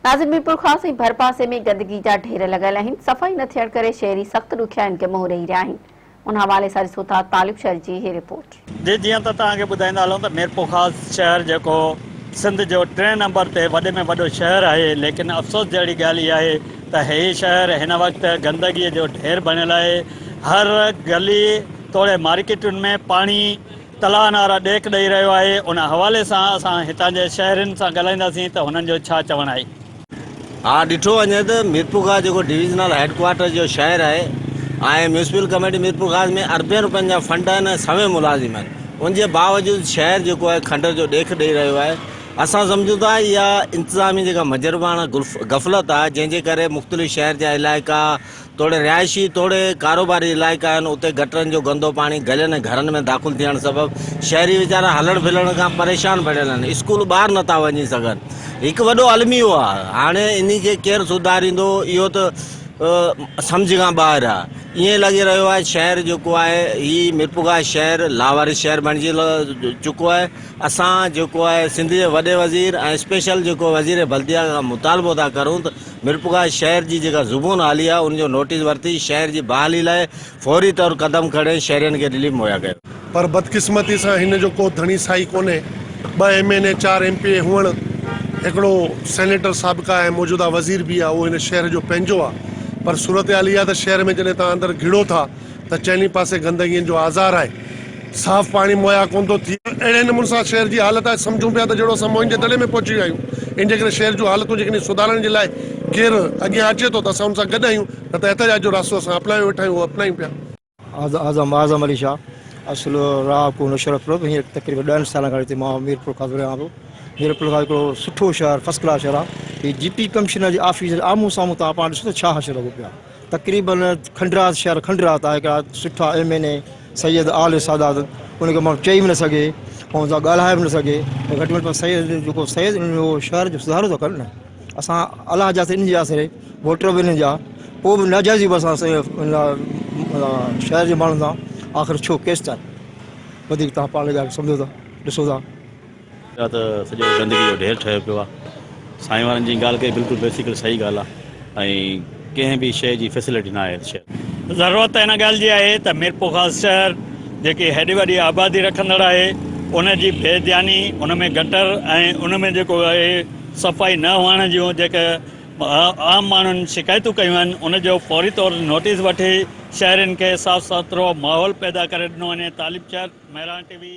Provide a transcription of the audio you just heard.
ناظرين ميرپورخاص ۽ ڀرپاسي ۾ گندگي جا ڍير لڳل آهن، صفائي نه ٿيڻ ڪري شهري سخت ڏکيائين کي منهن ڏئي رهيا آهن، ان حوالي سان ڏسو ٿا طالب شر جي هي رپورٽ. جي جيئن ته توهان کي ٻڌائيندا هلون ته ميرپورخاص شهر جيڪو سنڌ جو ٽئين نمبر تي وڏي ۾ وڏو شهر آهي ليڪن افسوس جهڙي ڳالهه اها آهي ته هي شهر هن وقت گندگي جو ڍير بڻيل آهي هر گلي توڙي مارڪيٽن ۾ پاڻي تلاء نارا ڏيک ڏئي رهيو آهي ان حوالي سان اسان هتان جي شهرين سان ڳالهائينداسين ته هنن جو ڇا چوڻ آهي. ها ڏٺو وڃي ته ميرپورخاص جيڪو ڊويزنل هيڊ ڪوارٽر جو شهر آهي ۽ ميونسپل ڪميٽي ميرپورخاص ۾ اربين روپين جا فنڊ آهن ۽ سوين ملازم آهن ان جي باوجود شهر جيڪو آهي کنڊر جو ڏيک ڏئي رهيو آهي اسان سمجهون ٿا اها انتظامي جيڪا مجرماڻه غفلت آهي جنهن جي ڪري مختلف شهر جا علائقا توڙي رهائشي توڙي ڪاروباري علائقا آهن اتي گٽرن جو گندو پاڻي گلين ۽ گهرن ۾ داخل ٿيڻ سبب شهري ويچارا هلڻ ڦلڻ کان پريشان بڻيل آهن اسڪول ٻار نٿا وڃي سگهن هڪ وڏو الميو آهي هاڻي انهي کي ڪير سڌاريندو اهو ته سمجهه کان ٻاهر آهي ائين لڳي رهيو آهي شهر جيڪو آهي هي ميرپورخاص شهر لاوارث شهر بڻجي چڪو آهي اسان جيڪو آهي سنڌ جي وڏي وزير ۽ اسپيشل جيڪو وزير بلديا کان مطالبو ٿا ڪرون ته ميرپورخاص شهر جي جيڪا زبون حالي آهي ان جو نوٽيس ورتي شهر جي بحالي لاء فوري طور قدم کڻي شهرين کي رليف مهيا ڪيو. پر بدقسمتي سان هن جو ڪو ڌڻي سائي ڪونهي. ٻه ايم اين اي چار ايم پي اي هئڻ، هڪڙو سينيٽر سابقه ۽ موجوده وزير به آهي اهو هن شهر جو پنهنجو آهي پر صورتحال اها ته شهر ۾ جڏهن توهان اندر گهڙو ٿا ته چئني پاسي گندگين جو آزار آهي، صاف پاڻي مهيا ڪونه ٿو ٿئي. اهڙي نموني سان شهر جي حالت آهي، سمجهون پيا ته جهڙو اسان موهن جي دڙي ۾ پهچي ويا آهيون، ان جي ڪري شهر جون حالتون جيڪڏهن سڌارڻ جي لاء ڪير اڳيان اچي ٿو ته اسان ان سان گڏ آهيون، نه ته احتجاج جو راستو اسان اپنايو ويٺا آهيون، اهو اپنايون پيا. اعظم اعظم علي شاهه، اصل رهاڪو نوشهرو هينئر تقريبن ڏهن سالن کان هتي مان ميرپورخاص ۾ رهان ٿو. ميرپورخاص هڪڙو سٺو شهر فرسٽ ڪلاس شهر آهي. هي ڊپٽي ڪمشنر جي آفيس جي آمهون سامهون توهان پاڻ ڏسو ته ڇا حشر لڳو پيو آهي. تقريبن کنڊرات شهر کنڊرات آهي هڪڙا سٺا ايم اين اي سيد آل سادات ان کي ماڻهو چئي به نه سگهي ۽ ان سان ڳالهائي به نه سگهي ته گهٽ ۾ گهٽ سيد جيڪو سيد ان جو شهر جو سڌارو ٿو ڪن نه اسان الله جا ان جي آسري ووٽر به انهن جا پوء به ناجائزي به اسان شهر جي ماڻهن سان آخر ڇو ڪيستائين وڌيڪ توهان پاڻ ڳالهه سمجهو ٿا ڏسو ٿا. ٻيا ته سڄو گندگي جو ڍير ٺهيو پيو آهي. سائين وارن جي ڳالهه ڪئي بلڪل بيسيڪل صحيح ڳالهه آهي ۽ ڪنهن به شيء جي فيسلٽي نه آهي شهر. ضرورت ان ڳالهه جي آهي ته ميرپورخاص شهر جيڪي هيڏي وڏي آبادي رکندڙ آهي ان جي بي ڌياني ان ۾ گٽر ۽ ان ۾ جيڪو آهي صفائي نه هئڻ جون جيڪي عام ماڻهن شڪايتون ڪيون آهن ان جو فوري طور نوٽيس وٺي شهرين کي صاف سٿرو ماحول پيدا ڪري ڏنو وڃي طالب شهر مهراڻ ٽي وي.